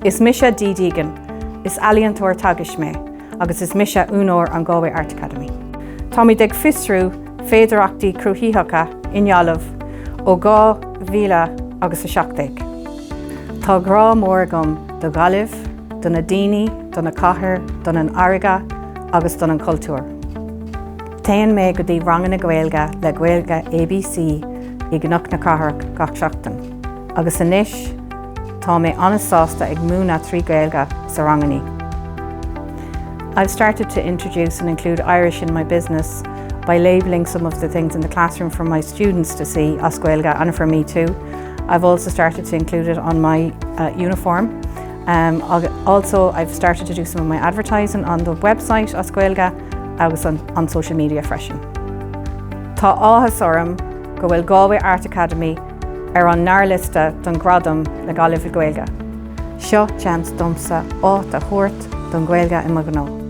Is mise Dee Deegan, is ealaíontóir teagaisc mé agus is mise úinéir an Galway Art Academy. Táimid ag fiosrú féidearthachtaí cruthaitheacha i nGaillimh ó 2017. Tá grá mór agam do Ghaillimh, do na daoine, do na cathair, don an fharraige agus don an cultúr. Téann mé go dtí ranganna Gaeilge le Gaeilge ABC i gCnoc na Cathrach gach seachtain, agus anois tá mé an-sásta ag múineadh 3 Gaeilge sa ranganna. I've started to introduce and include Irish in my business by labelling some of the things in the classroom for my students to see as Gaeilge and for me too. I've also started to include it on my uh, uniform. Um, also, I've started to do some of my advertising on the website as Gaeilge agus on, on social media freisin. Tá áthas orm go bhfuil Galway Art Academy ar an ngearrliosta don Gradam le Gaillimh Gaeilge. Seo seans domsa áit a thabhairt don Ghaeilge i mo ghnó.